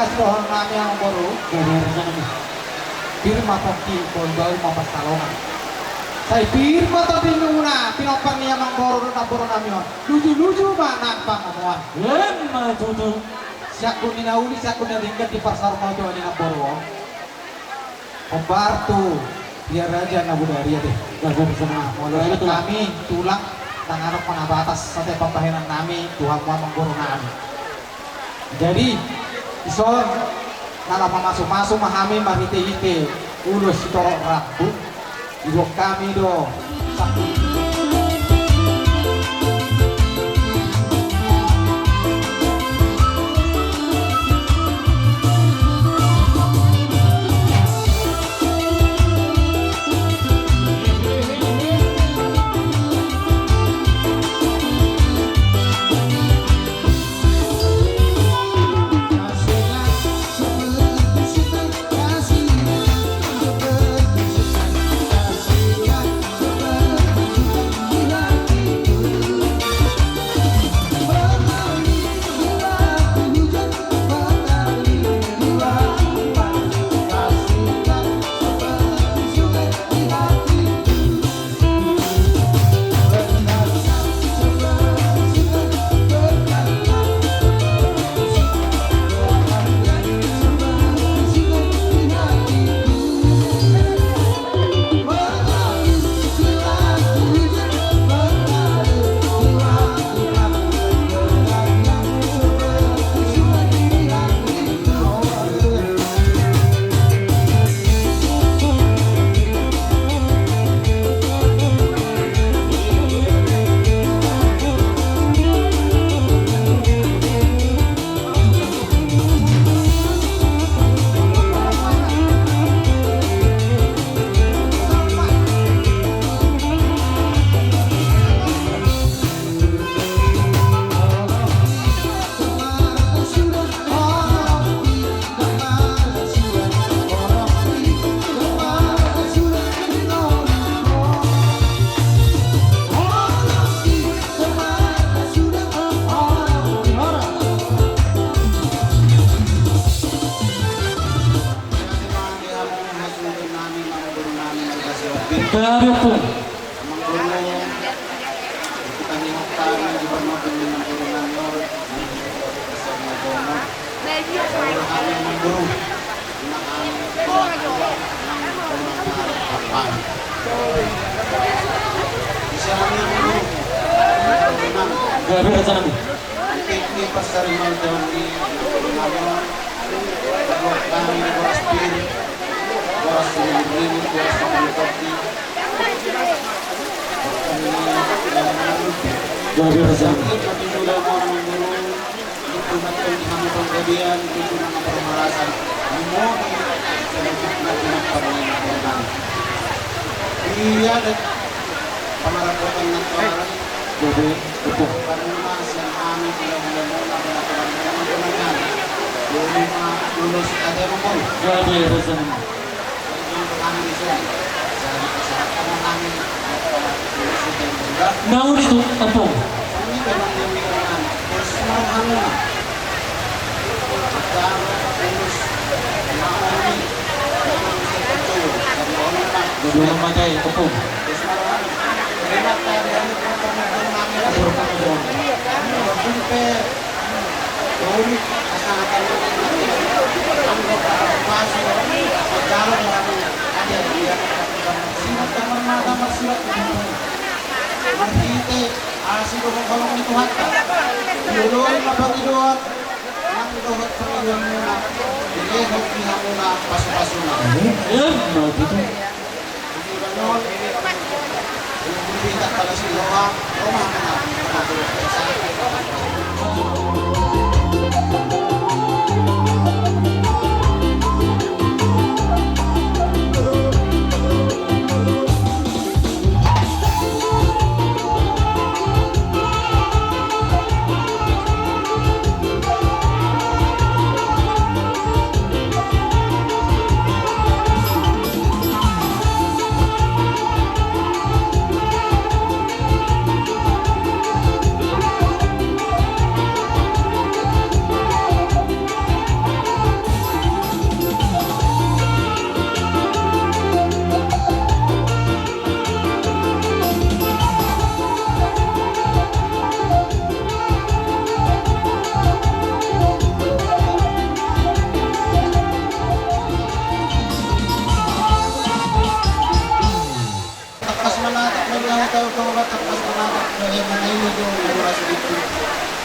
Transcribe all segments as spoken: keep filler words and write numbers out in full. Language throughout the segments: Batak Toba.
Sidohonon nami, amangboru. Pir ma tondingkon, baru ma pansalongan. Sai pir ma tondingmuna, pinompar ni amangboru dohot namborunami on. Luju-luju ma nang pangomoan. Emma tutu. Siangkun ni na uli, siangkun ni na denggan, diparsaur ma tu amangboru on. Hombar tu Ria Raja Nabudaya Ria be. Molo hami tulang, ndang adong na batas ate pambahenan nami tu hamu amangboru nami. Jadi dison na laho mamasu-masu ma hami marhite-hite ulos sitorop rambu. Diboan hami do. Gabe, Ompung. Gabe, rajanami. Iya deh. Pamarapotan na tuara. Jadi, betul. Panuna sian hami, pula-pula muna, pula-pula muna, pula-pula muna. Jadi, ma, ulos ate, Ompung. Jadi, betul. Jadi, hami di sini. Jadi, masyarakat hami, ulos ate, Ompung. Mau di tu, Ompung. Ini memang yang dikenal. Terus, mau hami. Marhite asi dohot holong ni Tuhanta. Dioloi ma pangidoan nang dohot pangidoanmuna. Dilehon di hamuna pasu-pasuna. Emma tutu. Di banon. Di tak pada si roha. Roha mana?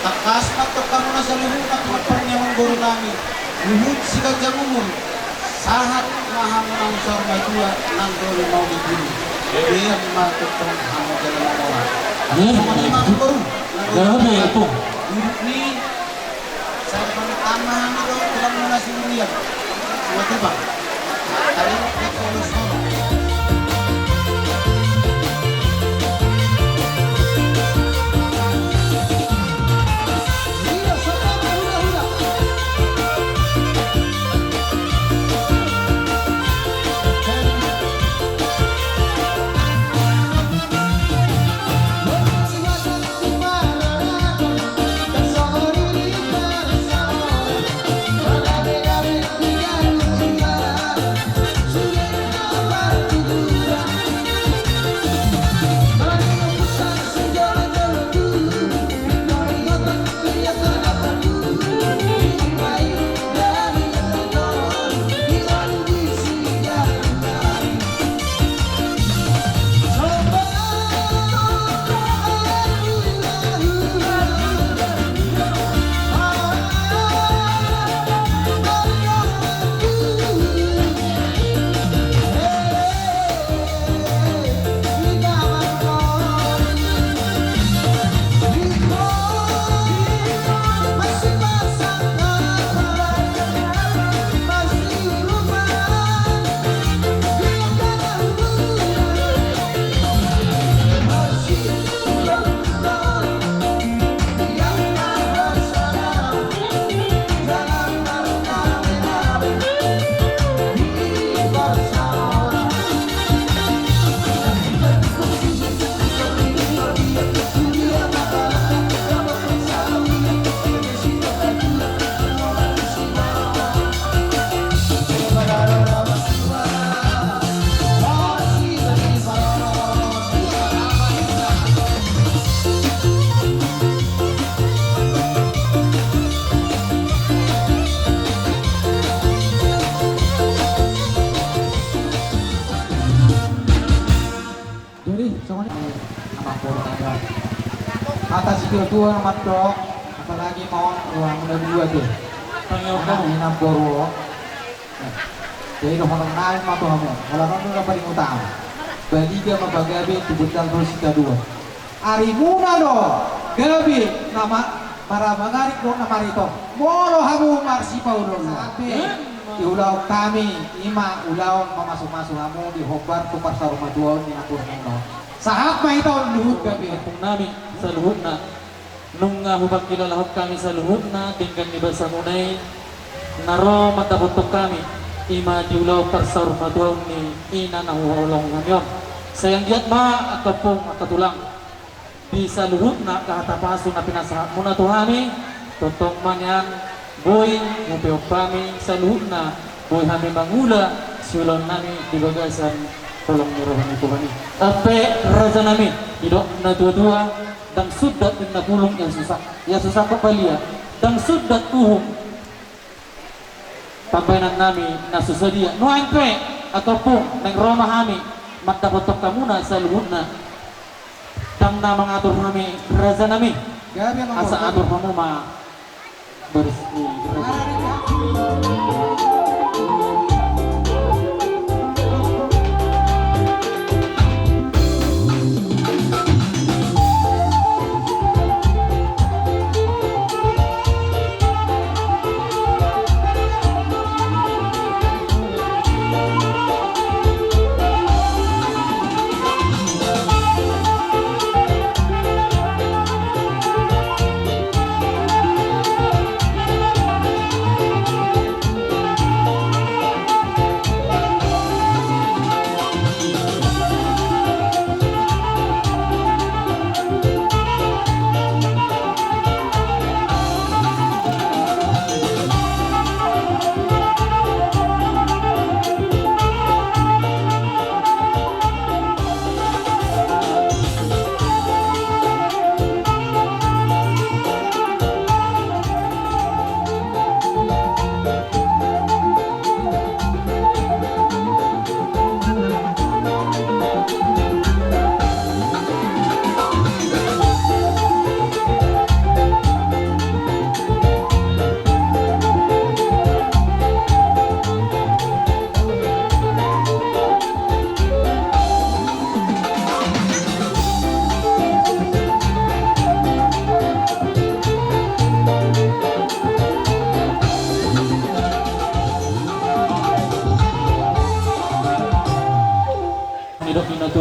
Tangkas ma antong hamu na saluhutna pinompar ni amangboru nami, luhut siganjang umur, sahat ma hamu nang saur matua nang doli mauli. Bean ma antong hamu jala mamora. Songon i ma amangboru. Gabe, Ompung. Duduk ni Sai manang hami do tulang muna sendirian. Dua tebang. Tadi dia solo-solo. Jadi, songon i. Amangboru nami on. Hata situatua na mandok, apalagi ma on rohamuna dua te. Anak ni namboru on. Jadi dohonon nami ma tu hamu, holan on do na paling utama. Baliga ma pagabe tu gondang ro sitadoan. Arimuna do gabe na ma-, maramangarik dohot na marito. Molo hamu marsipaolooloan. Sampe di ulaon hami, i ma ulaon mamasumasu hamu di hombar tu parsaurmatuaon ni namborumuna on. Sahat ma hita on luhut gabe. Ompung nami saluhutna. Nunga hupangkilalahon hami saluhutna denggan ni basamuna i na ro mandapothon hami, i ma di ulaon parsaurmatuaon ni ina na huhaholongi hami on. Sai anggiat ma angka ompung, angka tulang, di saluhutna angka hata pasu na pinasahatmuna tu hami, tongtong ma nian boi hupeop hami saluhutna, boi hami mangula siulaon nami di bagasan holong ni roha ni Tuhan i. On pe raja nami, didok natuatua, ndang sundat ninna pulung ia susah, ia susah pambalia, ndang sundat uhum pambahenan nami na so sadia. Nuaeng pe, angka ompung, naeng ro ma hami mandapothon hamuna saluhutna. Ndang na mangatur hami raja nami. Gabe ma asa atur hamu ma.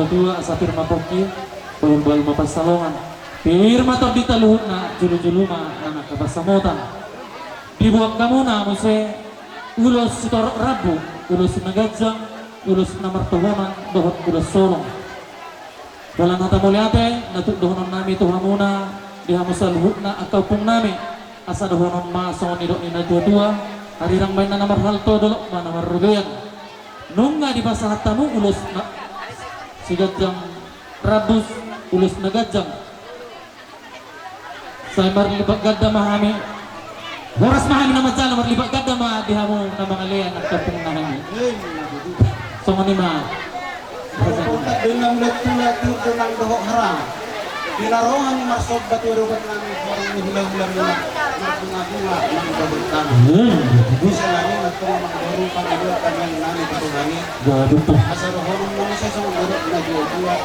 Tua asa pir ma pongki, bahul-bahul ma pansalongan. Pir ma tondi ta luhutna, jolo-jolo ma nang angka pansamotan. Diboan hamuna muse ulos sitorop rambu, ulos na ganjang, ulos na martohonan, dohot ulos holong. Holan hata mauliate na tuk dohonon nami tu hamuna, di hamu saluhutna angka ompung nami. Asa dohonon ma songon nidok ni na tua-tua, arirang ma inna na marhalto, dolok ma na marrobean. Nunga dipasahat hamu ulos na siganjang rambu, ulos na ganjang. Sai marlipat ganda ma hami. Horas ma hami na manjalo, marlipat ganda ma di hamu na mangalean angka ompung nami. Songon i ma. Dengan ulat tula tiur donang dohot harang. Di na ro hami marsomba tu adopan nami, horong ni hula-hula muna, marbunga-bunga, marbunga-bunga. Bisa nami, marbunga-bunga, pangidoan nami, nami, tu Tuhan i. Asa dohonon nami, sai songon dohot na tua-tua.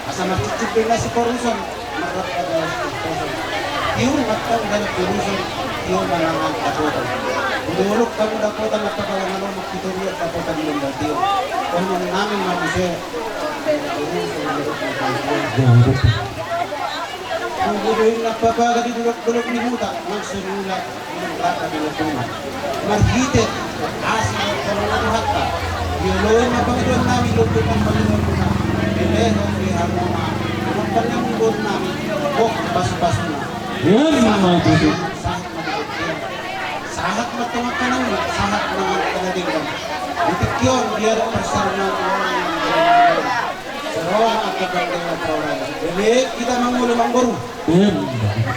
Asa marcicip be na siporusan, marrap pada siporusan. Tiur mantong dalam porusan, tiur manangan dapotan. Udah uluk kamu dapotan, apa kalau nalo makitu lihat dapotan belum datio. Konon nami manusia. Udah uluk. Udah uluk, apa gadi duluk-duluk ni huta, maksud mula. Marhite asi ni Tuhanta, dioloi ma pangidoan nami, lobi ma pangidoan muna, dilehon di hamu ma, umpan nami boru nami, oh, pasu-pasuna. Sahat ma di tingki on, sahat ma tonga panuna, sahat ma angka na denggan. Di tingki on, di adat parsarunaan, seroha angka bangga na paoran. Jadi, kita mangolu manggoru.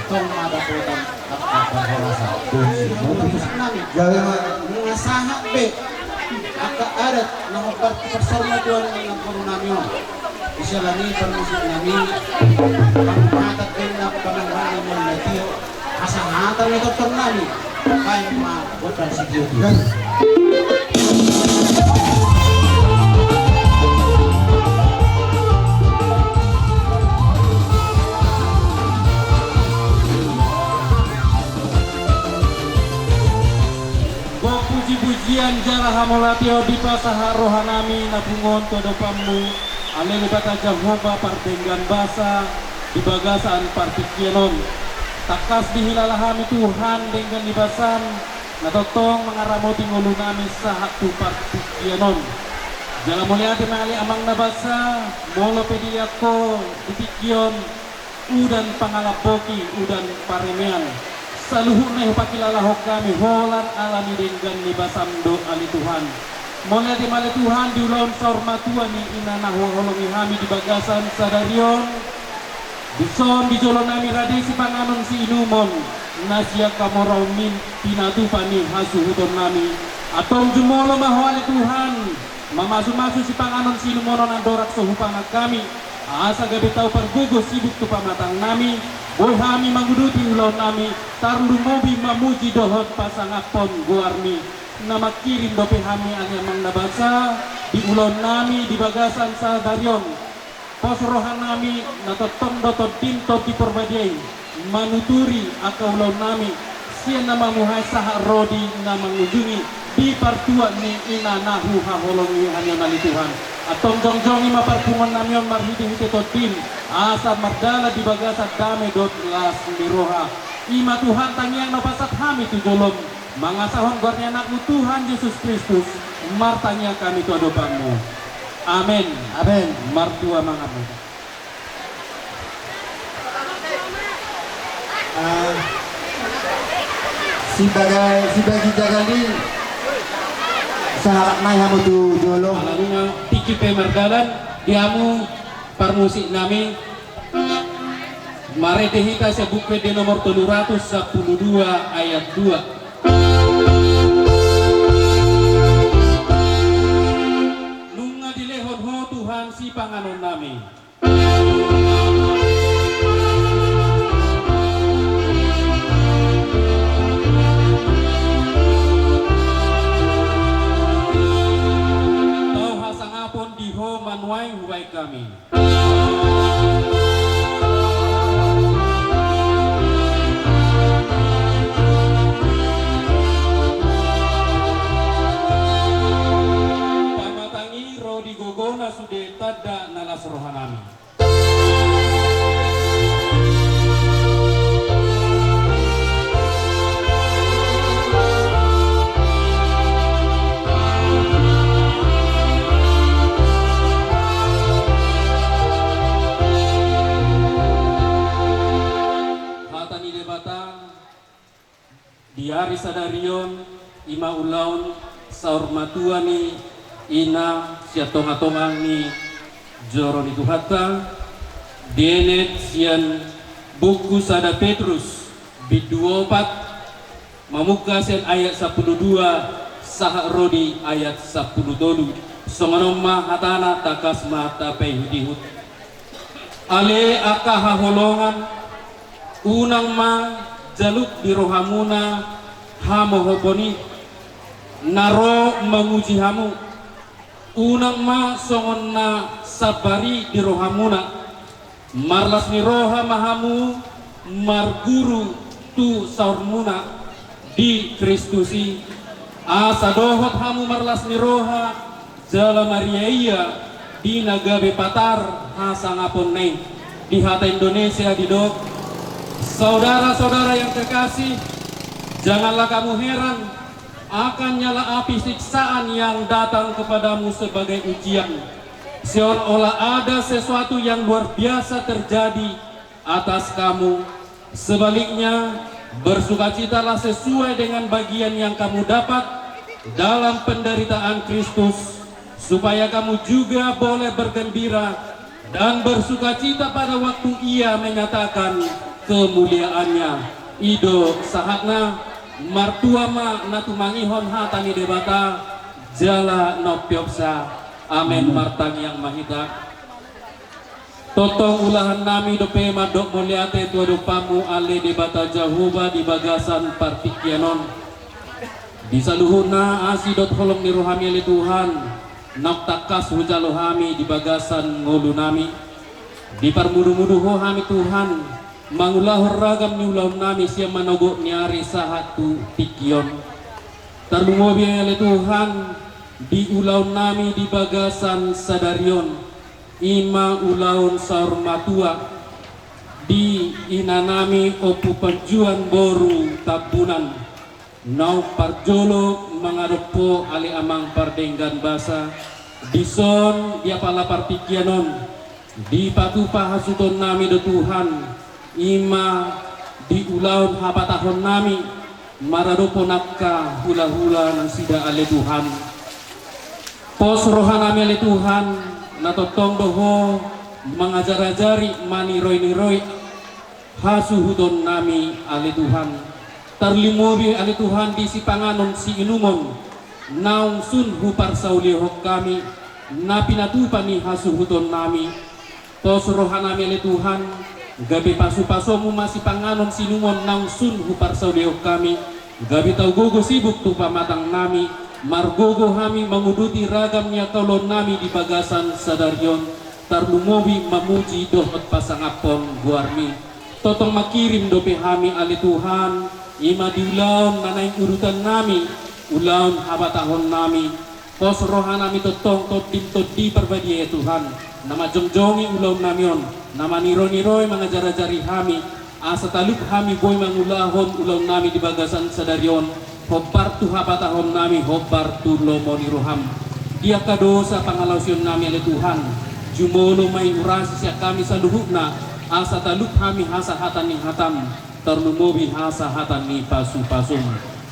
Tong ma dapotan. Angka parhorasan. Nunga sahat be angka adat na hombar tu parsarunaan ni nangkoru nami on. Di siala ni parmusik nami, panghatatan be na pananggalan ni mula tio, asa hata ni tortor nami, baen ma gondang sitio-tio. Gok puji-pujian jala hamauliateon dipasahat roha nami na pungu on tu adopanmu, ale Debata Jahowa pardenggan basa di bagasan partingkian on. Tangkas dihilala hami Tuhan denggan ni basam, na tongtong mangaramoti ngolu nami sahat tu partingkian on. Jala mauliate ma ale amang na basa, molo pe dilehon ho di tingki on, udan pangalamboki, udan paremean. Saluhutna i hupakilalahon hami holan ala ni denggan ni basam do ale Tuhan. Mauliate ma ale Tuhan di ulaon saur matua ni ina na huhaholongi hami di bagasan sadari on. Dison di jolo nami rade sipanganon siinumon, na sian hamoraon ni pinatupa ni hasuhuton nami. Antong jumolo ma ho ale Tuhan, mamasu-masu sipanganon siinumon on andorang so hupangan hami, asa gabe tau pargogo sibuk tu pamatang nami, boi hami manguduti ulaon nami, tarlumobi mamuji dohot pasangaphon goarmi, na mangkirim dope hami ale amang na basa, di ulaon nami di bagasan sadari on. Pos roha nami na tongtong do tondim Tondi Porbadia i manuturi angka ulaon nami, sian na mamuhai sahat ro di na mangujungi di partuat ni ina na huhaholongi hami on ale Tuhan. Antong jongjongi ma parpunguan nami on marhite-hite tondim, asa mardalan di bagasan dame dohot las ni roha. I ma Tuhan tangiang na hupasahat hami tu jolom, mangasahon goar ni Anakmu Tuhan Jesus Kristus, martangiang hami tu adopanmu. Amen. Amen. Martua ma hamu. Ah, sibaga-, sibagi jagal ni sahat nai hamu tu jolo. Ala nunga tingki pe mardalan di hamu parmusik nami. Marende hita sian Buku Ende nomor tolu ratus sampulu dua ayat dua. Nunga dilehon ho Tuhan sipanganon nami. Tau hasangapon di ho ma nuaeng hubaen hami. Pamatang i ro di gogona sude tanda na las ro. Di ari sadari on, i ma ulaon saur matua ni ina sian tonga-tonga ni joro ni Tuhanta, dienet sian buku sada Petrus bindu opat, mamungka sian ayat sampulu dua sahat ro di ayat sampulu tolu. Songon on ma hatana, tangkas ma tapaihut-ihut. Ale angka haholongan, unang ma jaluk di rohamuna hamohopon i, na ro manguji hamu. Unang ma songon na sabar i di rohamuna, marlas ni roha ma hamu marguru tu saurmuna di Kristus i, asa dohot hamu marlas ni roha jala mariaia di na gabe patar hasangaponna i. Di hata Indonesia didok, saudara-saudara yang kekasih, janganlah kamu heran akan nyala api siksaan yang datang kepadamu sebagai ujian, seolah-olah ada sesuatu yang luar biasa terjadi atas kamu. Sebaliknya, bersukacitalah sesuai dengan bagian yang kamu dapat dalam penderitaan Kristus, supaya kamu juga boleh bergembira dan bersukacita pada waktu Ia menyatakan kemuliaan-Nya. I do sahatna. Martua ma na tumangihon hata ni Debata jala na umpeopsa. Amen. Amen. Martangiang ma hita. Tongtong ulahan nami dope mandok mauliate tu adopanmu, ale Debata Jahowa, di bagasan partingkian on. Di saluhutna asi dohot holong ni rohami, ale Tuhan, naung tangkas hujalo hami di bagasan ngolu nami. Diparmudu-mudu Ho hami, Tuhan, mangulahon ragam ni ulaon nami sian manogot ni ari sahat tu tingki on. Tarlumobi, ale Tuhan, di ulaon nami di bagasan sadari on, i ma ulaon saur matua di ina nami Ompu Panjuan boru Tambunan, naung parjolo mangadop Ho, ale Amang pardenggan basa, dison di apala partingkian on, dipatupa hasuhuton nami do, Tuhan, i ma di ulaon hapatahon nami maradophon angka hula-hula nasida, ale Tuhan. Pos roha nami, ale Tuhan, na tongtong do Ho mangajar-ajari, maniroi-niroi hasuhuton nami, ale Tuhan. Tarlumobi, ale Tuhan, di sipanganon siinumon naung sun huparsaulihon hami, na pinatupa ni hasuhuton nami. Pos roha nami, ale Tuhan, gabe pasu-pasuMu ma sipanganon siinumon naung sun huparsaulihon hami, gabe tau gogo sibuk tu pamatang nami, margogo hami manguduti ragam ni angka ulaon nami di bagasan sadari on, tarlumobi mamuji dohot pasangaphon goarMi. Tongtong mangkirim dope hami, ale Tuhan, i ma di ulaon na naeng udutan nami, ulaon hapatahon nami. Pos roha nami tongtong Tondim Tondi Parbadia, Tuhan, na manjongjongi ulaon nami on, na maniroi-niroi, mangajar-ajari hami, asa talup hami boi mangulahon ulaon nami di bagasan sadari on, hombar tu hapatahon nami, hombar tu lomo ni rohaM. Di angka dosa pangalaosion nami, ale Tuhan, jumolo ma i, urasi sian hami saluhutna, asa talup hami hasahatan ni hataM, tarlumobi hasahatan ni pasu-pasuM.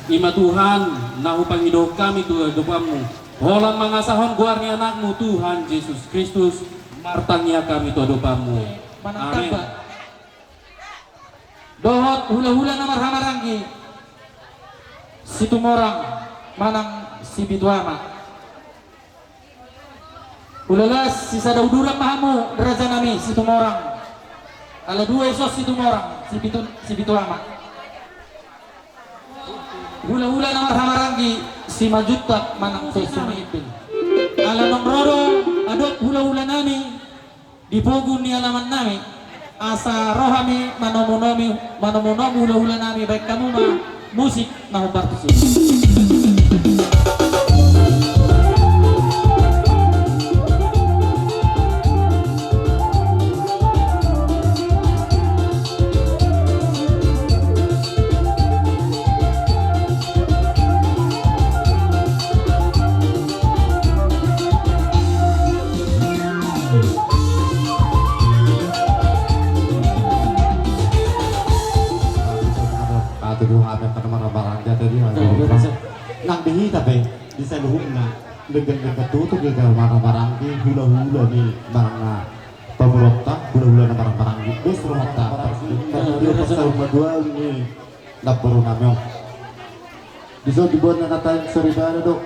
I ma, Tuhan, na hupangidohon hami tu adopanMu, holan mangasahon goar ni AnakMu, Tuhan Jesus Kristus, martangiang hami tu adopanMu. Manang tamba. Amen. Dohot hula-hula na marhahamaranggi, Situmorang manang Sipitu Ama. Ulaon las, sisada uduran ma hamu, raja nami, Situmorang. Ala dua ison Situmorang, Sipitu, Sipitu Ama. Hula-hula na marhahamaranggi, Simanjuntak manang Simangimpil. Ala naung ro do adop hula-hula nami di pogu ni alaman nami, asa ro hami manomu-nomu, manomu-nomu hula-hula nami, baen hamu ma musik na hombar tusi. Patudu hami pada marhahamaranggi. Jatah dia. Nang di hita pe, di saluhutna, denggan-denggan tutu, denggan marhahamaranggi, hula-hula ni marhaha pamuronta, hula-hula na marhahamaranggi. Bos rohanta, pas dia pas saur matua ni namboru nami on. Dison diboan na natain soripada do.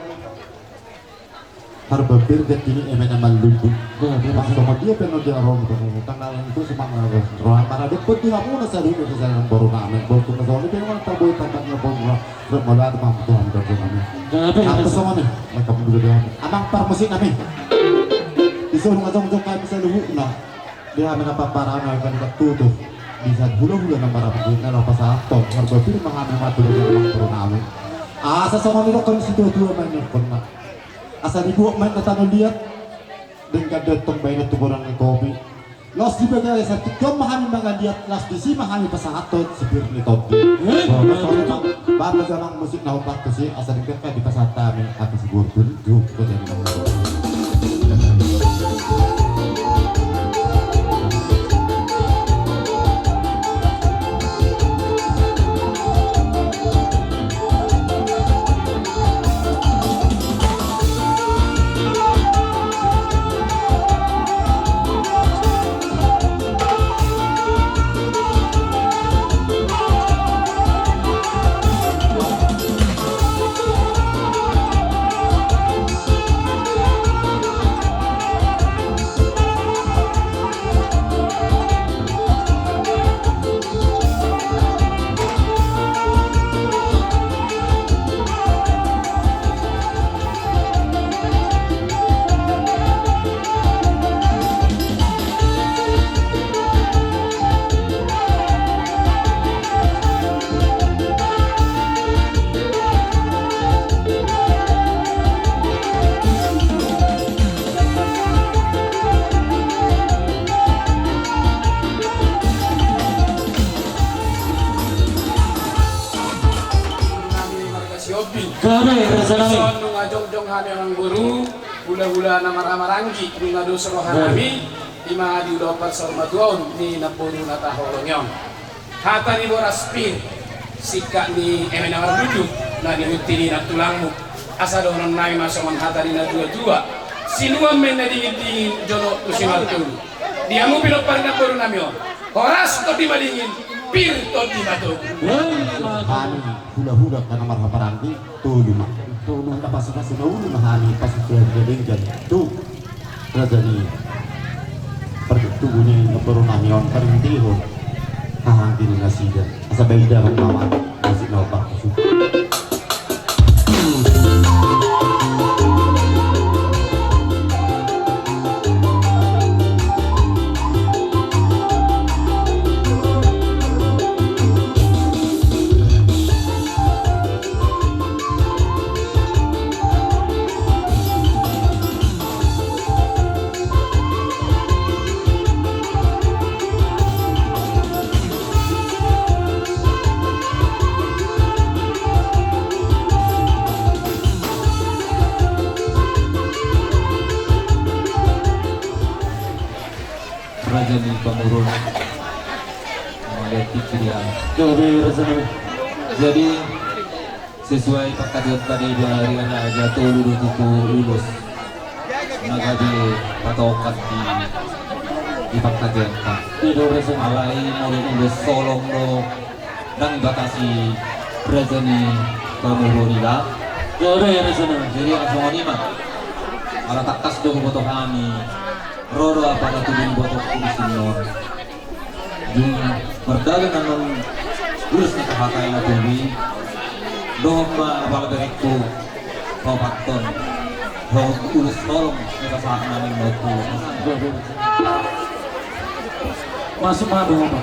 Harbabir jatini eme na marlundu. Pas songon dia pe na di aron tu tanggal itu semangat roha maradophon di hamuna saluhutna di sana namboru nami. Bos tu na songon dia pe memang taboi tampak na pon roha. Rek mauliate ma tu hamu namboru nami. Apa songon i? Mereka mundur dia. Amang parmusik nami. Dison nunga jongjong hami saluhutna. Di hami na paparana kan tutu. Di saluhut hula-hula na marhahamaranggi na laho pasahathon. Harbabir ma hami ma tu namboru nami. Asa songon i dohonon ni situatua ma i, ningkon na. Asa dibuat ma inna tano liat, denggan do tong bahenon tu godang ni topi. Laos di bagasan tingki on ma hami mangaliat, laos disi ma hami pasahathon sipir ni tondi. Eh, bapa jo amang musik na hombar tusi, asa denggan pe dipasahat hami, asa sibortun, tu, tu jadi. Nami marga Sihombing. Gabe, raja nami. Dison nunga jongjong hami amang boru, hula-hula na marhahamaranggi, nunga dos roha nami, ima di ulaon parsaurmatuaon ni namboru na taholongi on. Hata ni boras pir, singkat ni eme na marlundu, na nihunti ni nantulangmu. Asa dohonon nami ma songon hata ni natuatua. Sinuan ma inna dingindingin, jonok tu simartolu. Di hamu pinompar ni namboru nami on. Horas tondi madingin, pir tondi matogu. Hami hula-hula na marhahamaranggi, tolu ma. Tolu na pasupasu na uli ma hami, pasupasu na denggan. Tu raja ni partubu ni namboru nami on, parintihon haha anggi ni nasida. Asa baen damang ma, nasida na opak. Raja ni pamoruon. Mauliate tingki di hami. Jadi, sesuai pangkataion tadi, dua hari anak aja tolu do tutu ulos na gabe patokan di, di pangkataion ta. Alai molo ulos holong do, ndang dibatasi raja ni pamoruon i da. Jadi, songon i ma. Ala tangkas do huboto hami. Ro do apa na tubu ni boto ku di sinon. Dung mardalan annon ulos ni hahatai na tubu i, dohot ma apala berengku, paopathon dohot ulos holong ni pasahat nami ma tu. Masuk ma dohot ma.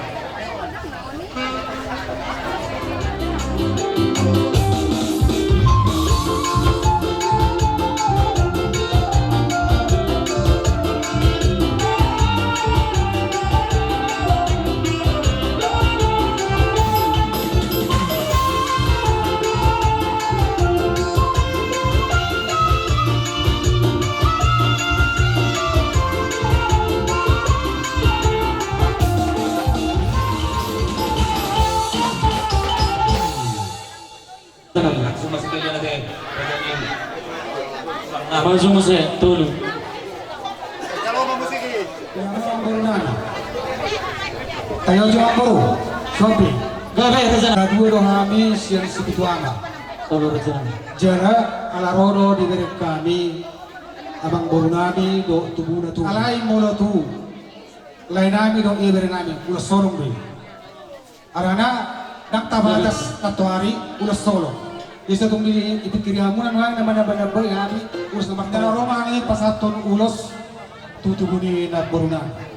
Langsung masuk ke jalan, eh. Nah, langsung masuk, tolu. Tayo jo amang boru, sopi. Gabe, Raja. Dua do hami sian Sipitu Ama. Tolu, Raja. Jala ala ro do dibereng hami amang boru nami dohot tubuna tu. Alai molo tu lae nami dohot ibebere nami, ulos holong do i. Harana ndang tabatas nantoari ulos holong. Jadi so tung dipingkiri hamuna nuaeng na manambanamba i hami ulos na martonggo. Ro ma hami pasahathon ulos tu tubu ni namboru nami.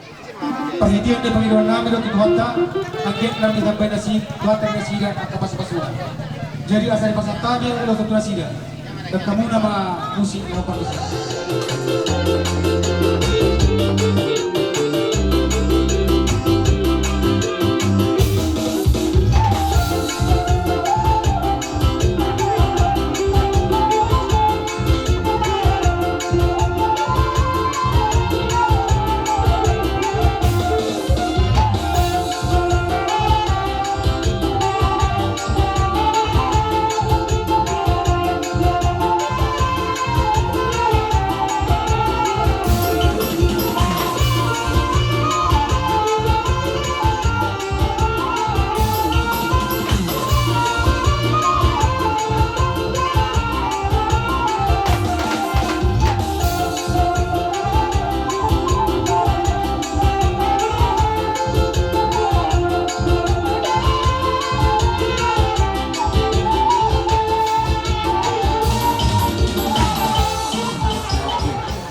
Parhitean ni pangidoan nami do tu Tuhanta, anggiat nang ditambai nasida, Tuhanta nasida angka pasupasuna. Jadi asa dipasahat hami ulos tu nasida. Dengke muna ma musik na hupangkis.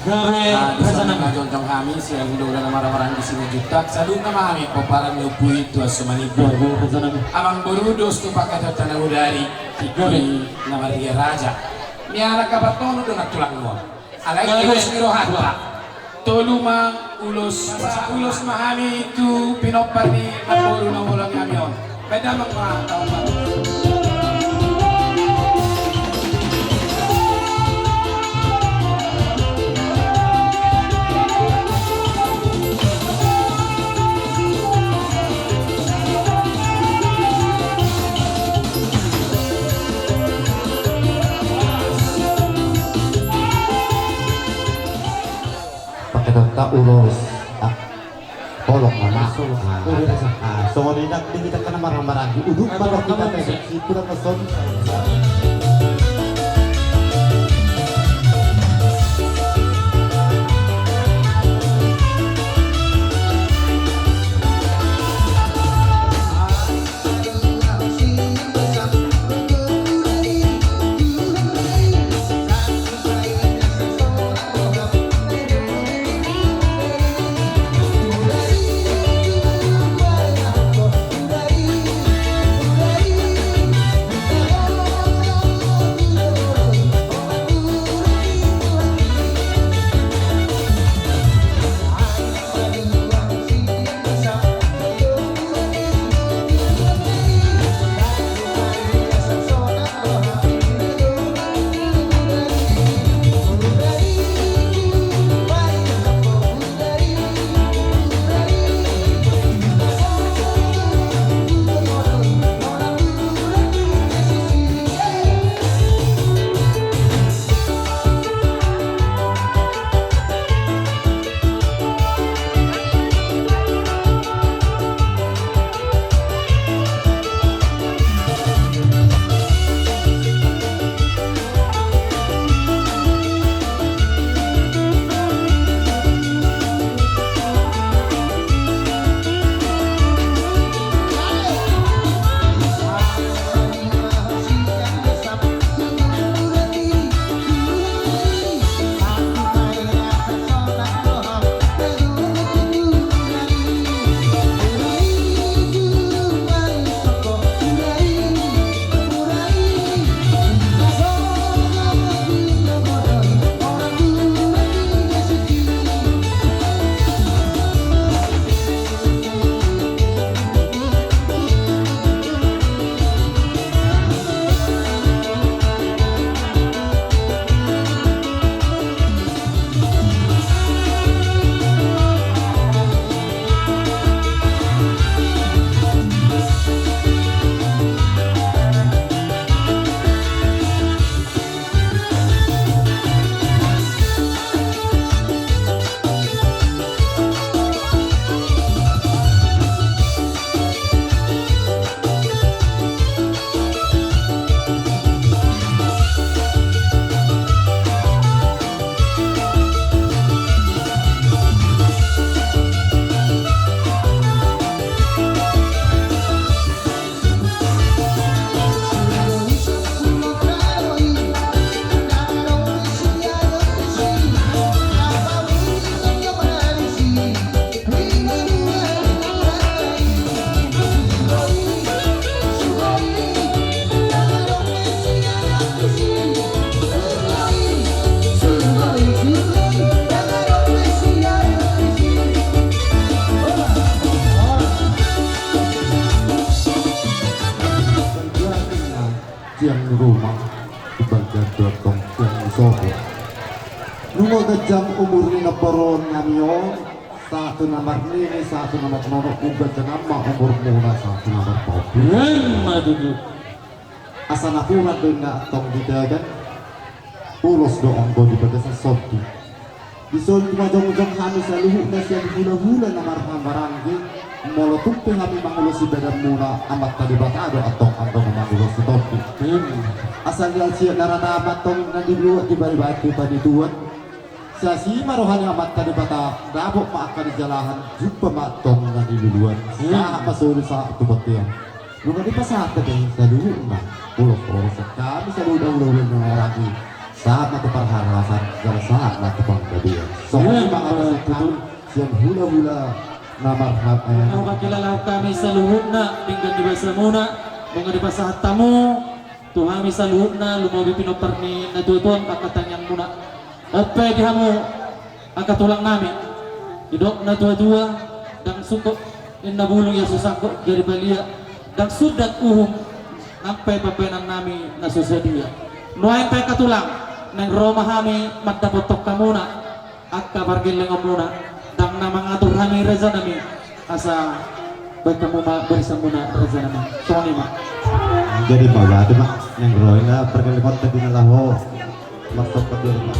Gabe. Nah, di sana jongjong hami sian Hudauda na marhahamaranggi Simanjuntak, saluhutna ma hami pomparan ni Ompu i Tuan Sumanimbang. Gabe, gabe, gabe. Amang boru dos tu pangkataion na hudari, gabe. Tingki na marria raja. Mianak habatonu do na tulang nuaeng. Alai gabe. Ulos ni rohanta. Tolu ma ulos, ulos ma hami tu pinompar ni namboru na huboan hami on. Baen damang ma taon ma. Pake dok ta ulos. Ah. Holong ma. Ulos. Ah, ah, songon i nang di hita angka na marhahamaranggi. Uduk ma dok hita pe. Sipuran na son. Antong, antong, antong. Nunga ganjang umur ni na parumaen nami on, sahat tu na marnini, sahat tu na marnono, nunga ganjang ma umurmuna sahat tu na marpahompu. Emma tutu. Asa napuran do inna antong di tegan, ulos do anggo di bagasan sondi. Dison manjongjong hami saluhutna sian hulahula na marhahamaranggi, molo tung pe hami mangulosi badanmuna, Amanta Debata do antong anggo na mangulosi tondi. Emma. Asa liat sian na rata ma antong na di luat, di bari batu panituan. Sai asi ma roha ni Amanta Debata, dapot ma angka na nijalahan, jumpa ma antong na niluluan. Emma. Sahat ma solu sahat tu bontean. Nunga dipasahat hami saluhutna, ulos-ulos sian hami saluhutna hulahula na marhahamaranggi. Sahat ma tu parhorasan, jala sahat ma tu panggabean. Songon i ma hata sian hami sian hulahula na marham, eh. Nunga mangkilalahon hami saluhutna denggan ni basamuna, nunga dipasahat hamu tu hami saluhutna, lumobi pinompar ni natuatua angka tangiangmuna. On pe di hamu angka tulang nami, didok natuatua, ndang sungkot inna bulung ia so sangkot jadi balian, ndang sundat uhum nang pe pambahenan nami na so sadia. Nuaeng pe angka tulang, naeng ro ma hami mandapothon hamuna angka pargellengonmuna, ndang na mangatur hami raja nami. Asa baen hamu ma barisanmuna raja nami. Songon i ma. Jadi ma batu ma, naeng ro inna pargellengonta di na laho marsomba di rumah.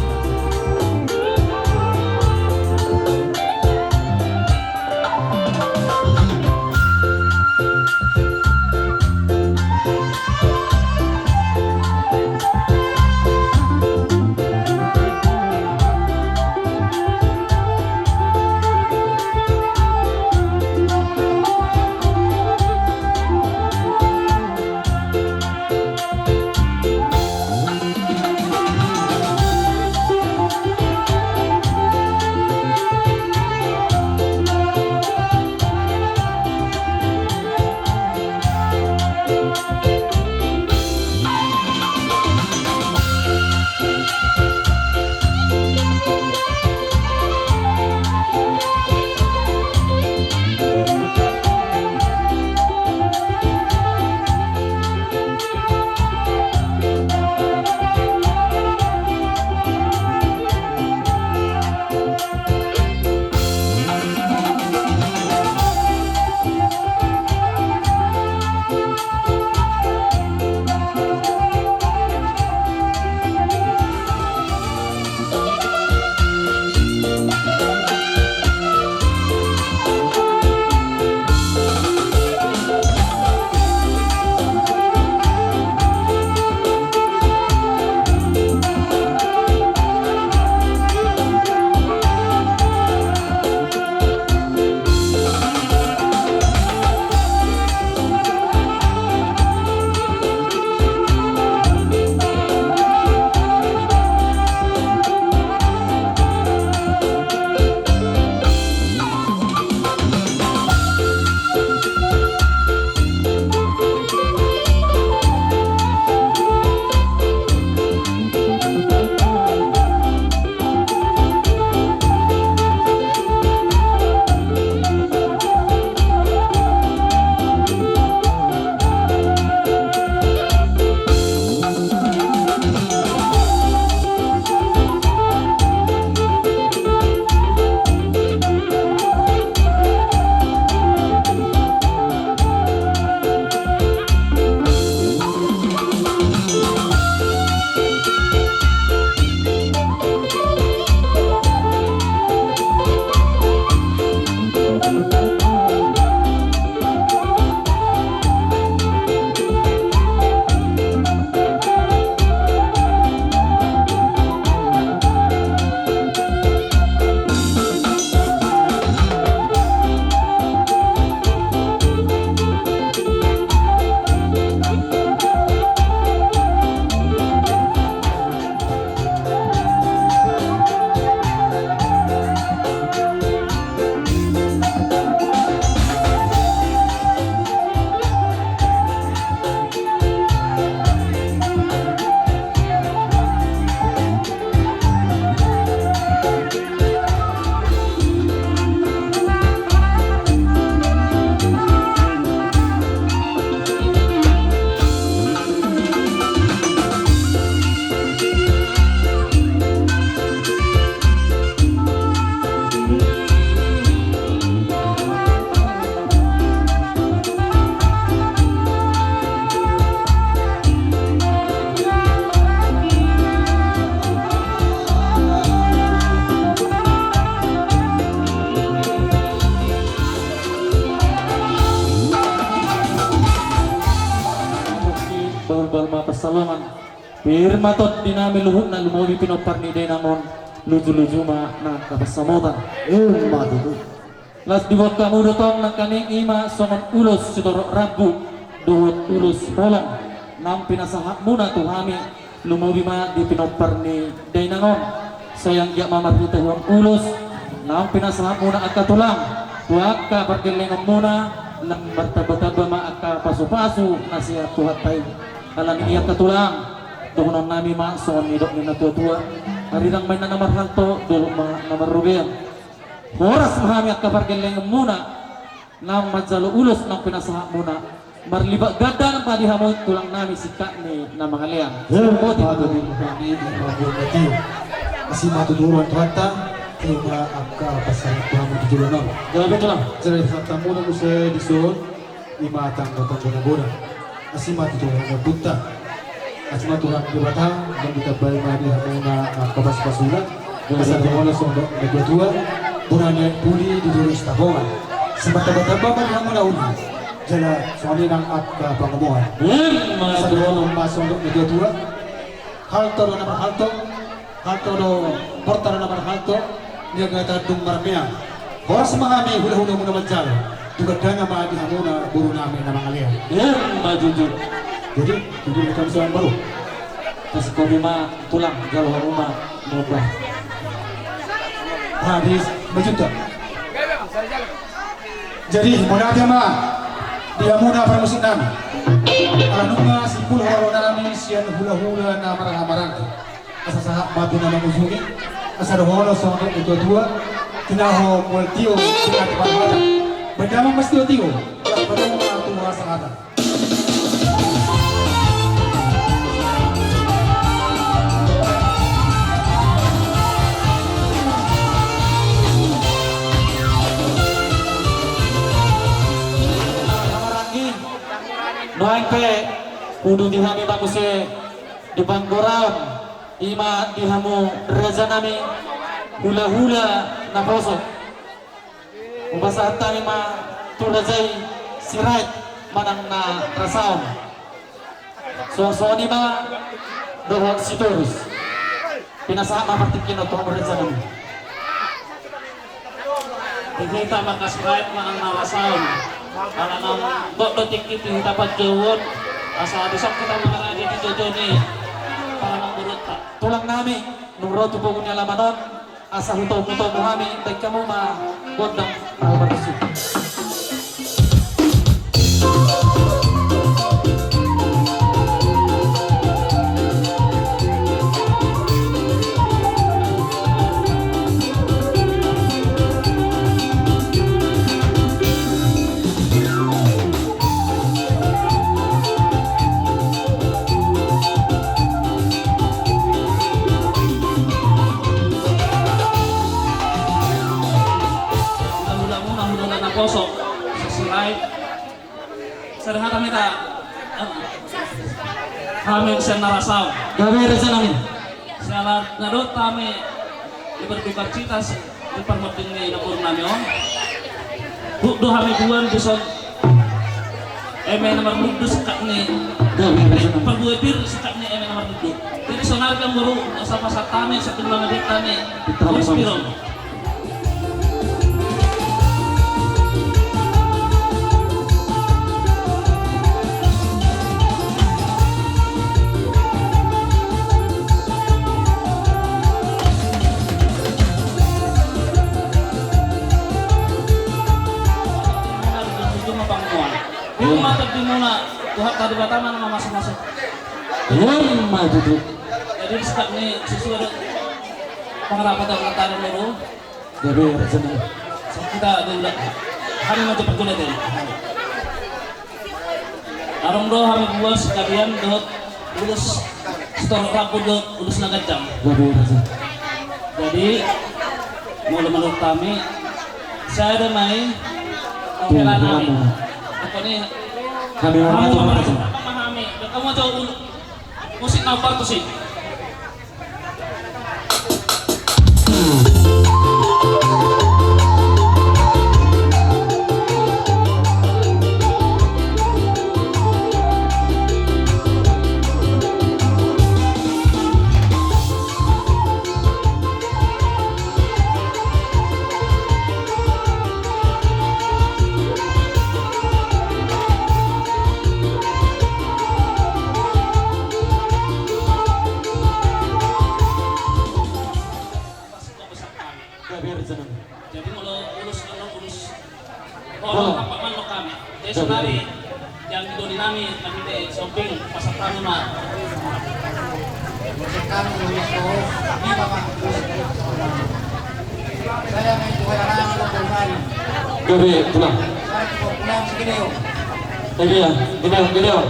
Pir ma tondinami luhutna lumobi pinompar ni dainang on, luju-luju ma na angka pansamotan. Ima tutu. Las diboan hamu do tong nangkaning i ma songon ulos sitorop rambu dohot ulos holong naung pinasahatmuna tu hami, lumobi ma di pinompar ni dainang on. Sai anggiat ma marhitehon ulos naung pinasahatmuna angka tulang tu angka pargellengonmuna, lam martamba-tamba ma angka pasu-pasu na sian Tuhanta i. Alani i angka tulang, dohononnami ma songon nidok ni na tua-tua: Arirang ma inna na marhalto, dolok ma na marrobean. Horas ma hami angka pargellengonmuna naung manjalo ulos naung pinasahatmuna. Marlipat ganda ma di hamu tulangnami singkat ni na mangalean. Ia, boti patut tu hami di hamu na tio. Asi ma tutu roha ni Tuhanta, tio ma angka pasahat tu hamu di joloan on. Jala betul lah. Jala dipasahat hamu na muse dison, ima tamba-tamba na bona. Asi ma tutu roha ni ompunta. Asi ma Tuhan Debata, naung ditambai ma di hamuna angka pasu-pasuna. Asa dohonon songon nidok ni na tua-tua: Bona ni aek puli di duru Sitapongan. Sai martamba-tamba ma di hamuna uli, jala songon i nang angka pangomoan. Ima tutu. Asa dohonon ma songon nidok ni na tua-tua: Halto do na marhalto, halto do, borta do na marhalto, niagatan dung marmeang. Horas ma hami hula-hulamuna manjalo, tu gandana ma di hamuna borunami na mangalean. Ima tutu. Jadi, tutu na kami soal baru. Pas kopi ma tulang, jalo hamu ma mubah. Habis, majuta. Jadi, mauliate ma di hamuna parmusiknami. Ala nunga simpul haroronami sian hula-hula na marhaha maranggi. Asa sahat ma tu na mangujungi, asa dohonon songon nidok ni na tua-tua: Tinaho mual tio, tinaho parmata. Baen damang ma sitio-tio, las padomu ma tu hasahatan. Nuaeng pe, uduti hami ma muse di panggoraon. Ima di hamu rajanami, hula-hula naposo. Hupasahat hami ma tu raja i Sirait manang na rasaon. Suang songon i ma dohot Sitorus. Pinasahat ma partingkian on tu hamu rajanami. Di hita ma angka Sirait manang na rasaon. Ala naung gok do tingki tu hita panjouon, asa dison hita mangaraja di joujou ni paramangborunta. Tulangnami, nunga ro tu pogu ni alaman on, asa hutomu-tomu hami, baen hamu ma gondang na marsi. Hula-hulamuna, hula-hula naposo, Sirait. Sada hata ma hita, eh, hami sian na rasaon. Gabe rajanami. Siala na dohot hami di berdukacita si-, di parmonding ni namborunami on. Huhut do hami boan dison eme na marnundu singkat ni. Gabe rajanami. Parbue pir singkat ni eme na marnundu. Jadi sonari pe boru, asa pasahat hami, asa tung mangajak hami. Pita. Bos piro. Ima tondimuna, Tuhanta Debata ma na mamasumasu. Ima tutu. Jadi, singkat ni, sesuai dengan pengharapan Tuhan, Tuhan dulu. Jadi, rajanami. Hita dulu. Hami ma cepat guna tadi. Adong do hami boan singkalian dohot ulos sitorop rambu dohot ulos na ganjang. Jadi, raja. Jadi, molo menurut hami, sada ma i, tuh, hela nami. Hela nami. Apa ni? Kami, hami, hami, hami. Kamu jauh dulu. Musik na partu sih. Mari, yang didoli nami, nami di samping, pasahat hami ma. Pasahat hami ma, Mas, oh, ini, Bapak. Saya main dua orang, dua orang. Gabe, tulang. Saya cuma pulang segini, oh. Eh, iya, gini, gini, oh.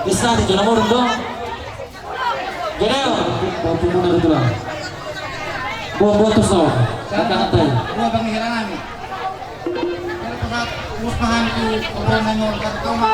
Bisa di zona murung, dong. Gede, oh. Buat, buat tuh, so. Angkat, angkat. Gua bang heran kami. Kalau pesawat, terus paham tuh, obrolan yang mau kata kau mah.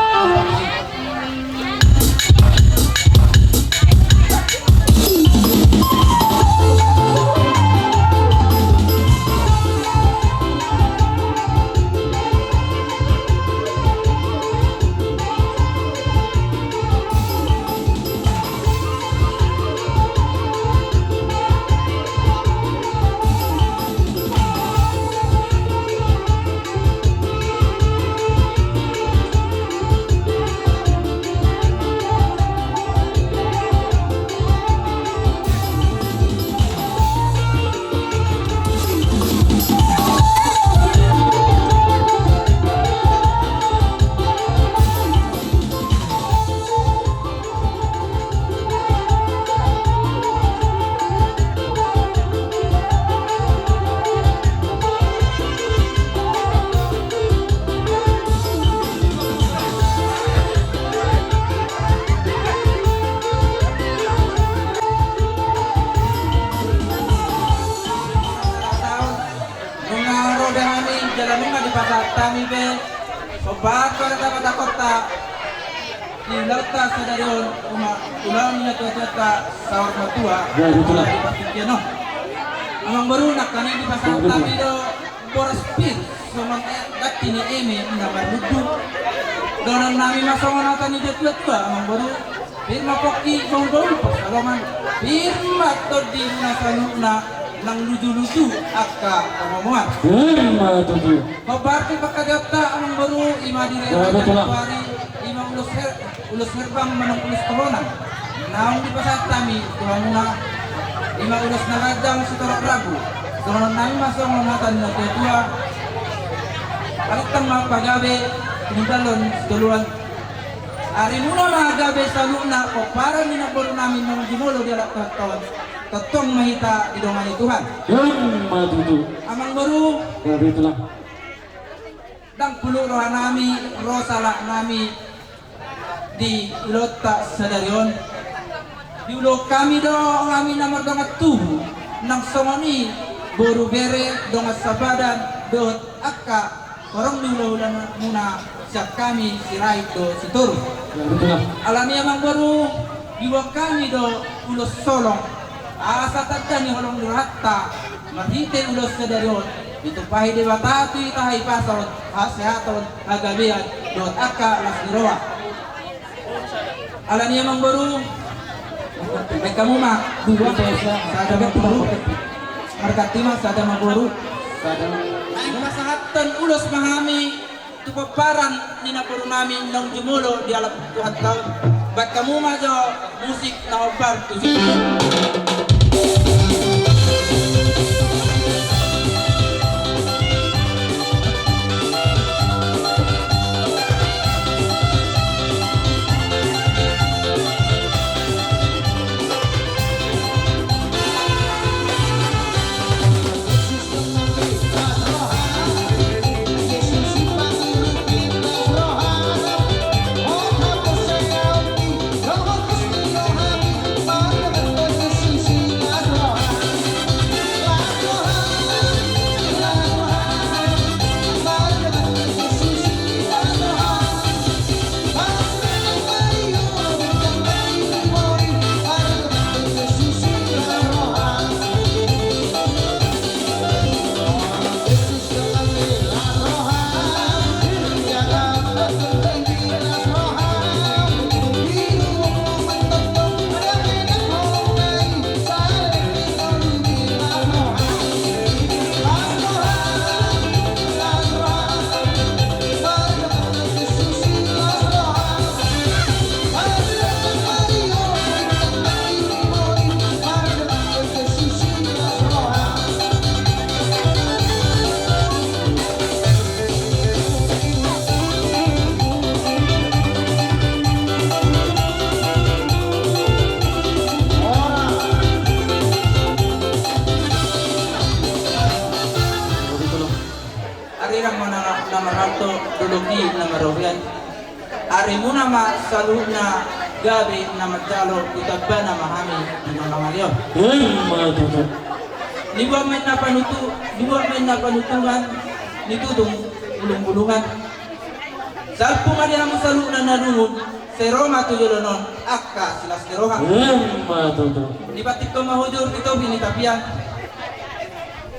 Nunga ro be hami jala nunga dipasahat hami be. Sobat pada tapa takota. Di ulaonta sadari on, uma, ulaon ni natuatuanta saur matua. Ya, betul lah. Di partingkian on. Amangboru, nangkaning dipasahat hami do boras pir, songon, eh, ganti ni eme na marlundu. Dohonon nami ma songon hata ni natuatua, Amangboru. Pir ma pongki, songon dohot parsalongan. Pir ma tondimuna saluhutna, nang lujuluju angka hamomoan. Ima tutu. Hombar tu pangkataionta, Amangboru, ima di rela. Ya, betul lah. Jatuari, ima ulos her-, ulos herbang manang ulos tohonan. Naung dipasahat hami tu hamuna, ima ulos na ganjang sitorop rambu. Dohonon nami ma songon hata ni natuatua. Alintang ma pagabe, pinundalhon sitoluan. Arimuna ma gabe saluhutna, pomparan ni namboru nami naung jumolo di halak Tuhanta on. Tongtong ma hita didongani Tuhan. Ima tutu. Amangboru. Ya, betul lah. Ndang pulut roha nami, ro sahalak nami di ulaonta sadari on. Diulohon hami do hami na mardongan tubu, nang songon i boru, bere, dongan sabadan, dohot angka horong ni hulahulamuna sian hami Sirait dohot Sitorus. Ya, betul lah. Alani i, Amangboru, diboan hami do ulos holong, asa tanda ni holong ni rohanta, marhite ulos sadari on, ditumpahi Debata tu hita hahipason, hasehatan, hagabean, dohot angka las ni roha. Alani i, Amangboru, baen hamu ma dua, sada ma boru. Marganti ma, sada ma boru. Sada. Naeng pasahathon ulos ma hami tu pomparan ni namboru nami naung jumolo di halak Tuhanta on. Baen hamu ma jo musik na hombar tu si. Loki na marrobean. Arimuna ma saluhutna gabe na manjalo, tu tambana ma hami di na mangaleon. Emma tutu. Dibuat ma inna panutu, dibuat ma inna panutungan, ditutung bulung-bulungan. Salpu ma di hamu saluhutna na lungun, sai ro ma tu joloan on angka silas ni roha. Emma tutu. Dipantikkon ma hujur di topi ni tapian.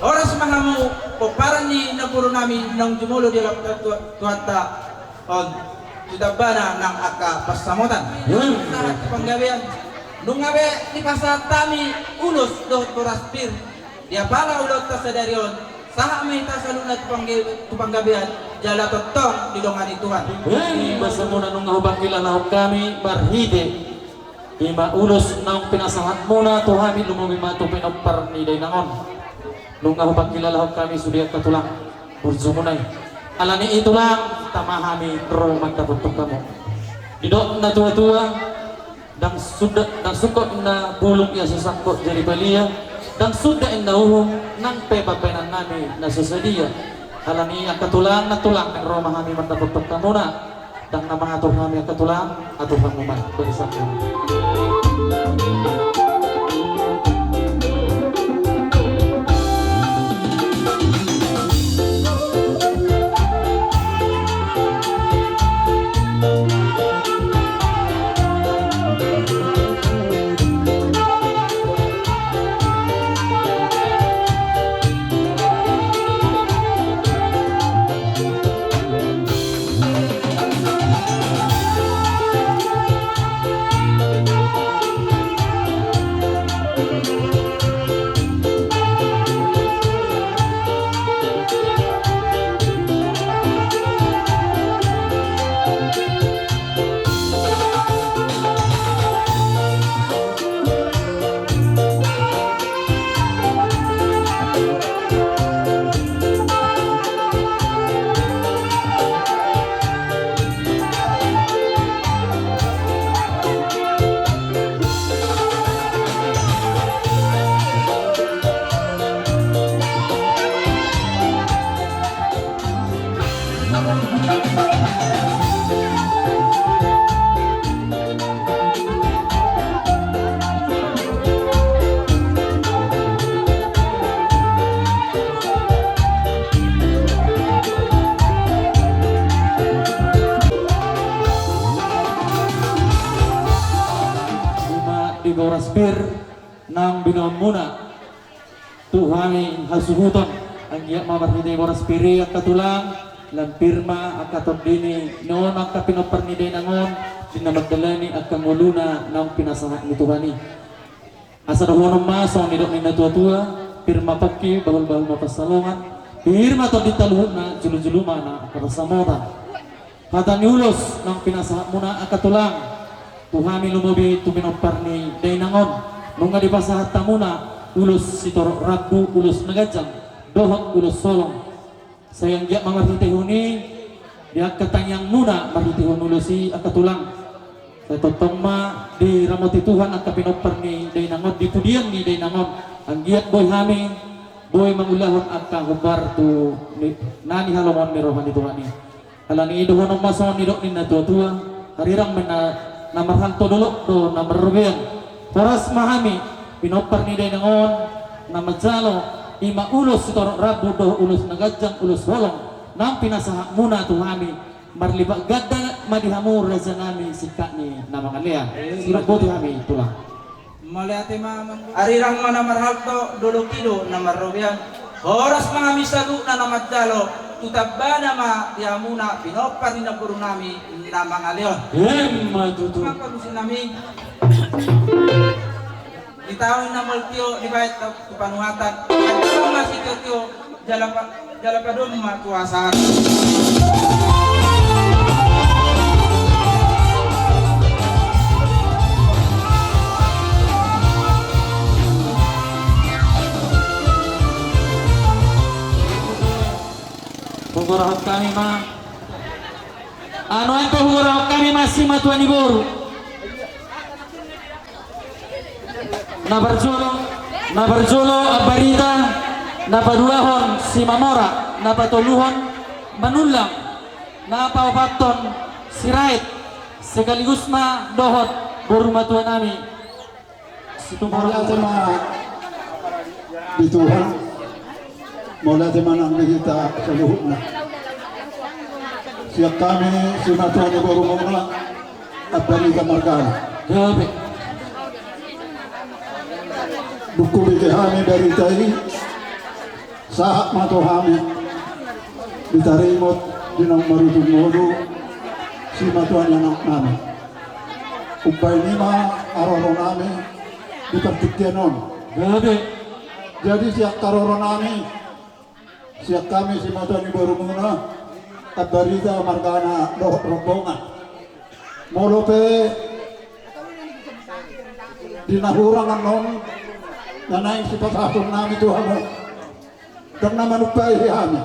Horas ma hamu pomparan ni namboru nami naung jumolo di alam Tuha-, Tuhanta on, tu tambana nang angka pansamotan. Hmm. Sahat tu panggabean. Nunga be dipasahat hami ulos dohot boras pir di apala ulaonta sadari on, sahat ma hita saluhutna tu pangge-, tu panggabean, jala tongtong didongani Tuhan. Hmm, basamuna nunga hupangkilalahon hami marhite i ma ulos naung pinasahatmuna tu hami, lumobi ma tu pinompar ni dainang on. Nunga hupangkilalahon hami sude angka tulang burjumuna i. Alani i tulang, tama hami ro mandapothon hamu. Didok na tua-tua, ndang suda, ndang sungkot na bulung ia so sangkot jadi palia, ndang suda inna uhum nang pe pambahenan nami na so sadia. Alani i angka tulang, na tulang, naeng ro ma hami mandapothon hamuna. Ndang na mangatur hami angka tulang, atur hamu ma barisan. Ima di boras pir naung binahenmuna tu hami hasuhuton, anggiat ma marhite boras pir i angka tulang, lam pir ma angka tondi ni on angka pinompar ni dainang on, di na mandalani angka ngoluna naung pinasahat ni Tuhan i. Asa dohonon ma songon nidok ni na tua-tua, pir ma pongki, bahul-bahul ma pansalongan, pir ma tondinta luhutna, jolo-jolo ma nang angka pansamotan. Hata ni ulos naung pinasahatmuna angka tulang tu hami, lumobi tu pinompar ni dainang on, nunga dipasahat hamuna ulos sitorop rambu, ulos na ganjang dohot ulos holong. Sai anggiat ma marhitehon i di angka tangiangmuna marhitehon ulos i angka tulang, sai tongtong ma diramoti Tuhan angka pinompar ni dainang on, di pudian ni dainang on, anggiat boi hami, boi mangulahon angka hombar tu ni, na nihalomohon ni roha ni Tuhan i. Alani i dohonon ma songon nidok ni na tua-tua, arirang ma na, na marhalto, dolok do na marrobean. Horas ma hami pinompar ni dainang on na manjalo, ima ulos sitorop rambu dohot ulos na ganjang, ulos holong naung pinasahatmuna tu hami. Marlipat ganda ma di hamu raja nami, singkat ni na mangalean. Sirok boti hami tulang. Mauliate ma, Amang. Arirang ma na marhalto, dolok i do na marrobean. Horas ma hami saluhutna na manjalo, tu tambana ma di hamuna pinompar ni namboru nami na mangaleon. Emma tutu. Mangkalusi nami. Di taon na molo tio dibaen tu panuatan, adong ma sitio-tio. Jala pa-, jala padomu ma tu hasahatan. Hugorahon hami ma. Anu, ente hugorahon hami ma simatua ni boru. Na parjolo, na parjolo Ambarita, na paduahon Simamora, na patoluhon Manullang. Na paopathon Sirait sekaligus ma dohot boru matua nami. Mauliate ma di Tuhan. Mauliate ma nang di hita saluhutna. Sian hami simatua ni borumuna, Ambarita margana. Gabe. Dung hubege hami barita i, sahat ma tu hami di taringot di naung marujung ngolu simatua ni anak nami. Umbahen i ma haroro nami di partingkian on. Gabe. Jadi sian haroro nami, sian hami simatua ni borumuna, Ambarita margana dohot rombongan. Molo pe di na hurang annon na naeng sipasahaton nami tu hamu, ndang na manumpahi hami.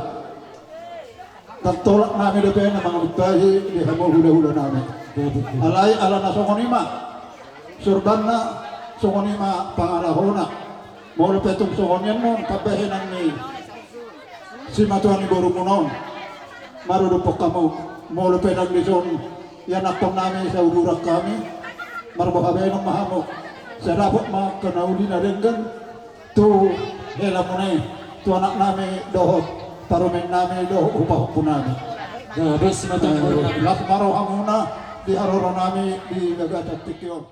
Ndang tolap nami dope na manganumpahi di hamu hulahula nami. Alai ala na songon i ma sorbanna, songon i ma pangalahona. Molo pe tung songon i annon pambahenan ni simatua ni borumuna on, maruduphon hamu. Molo pe ndang dison ianakhon nami sauduran hami, marboha bahenon ma hamu. Sai dapot ma angka na uli na denggan tu helamuna i, tu anak nami dohot parumaen nami dohot hupahompu nami. Gabe simatua ni borumuna. Las ma rohamuna di haroro nami di bagasan tingki on.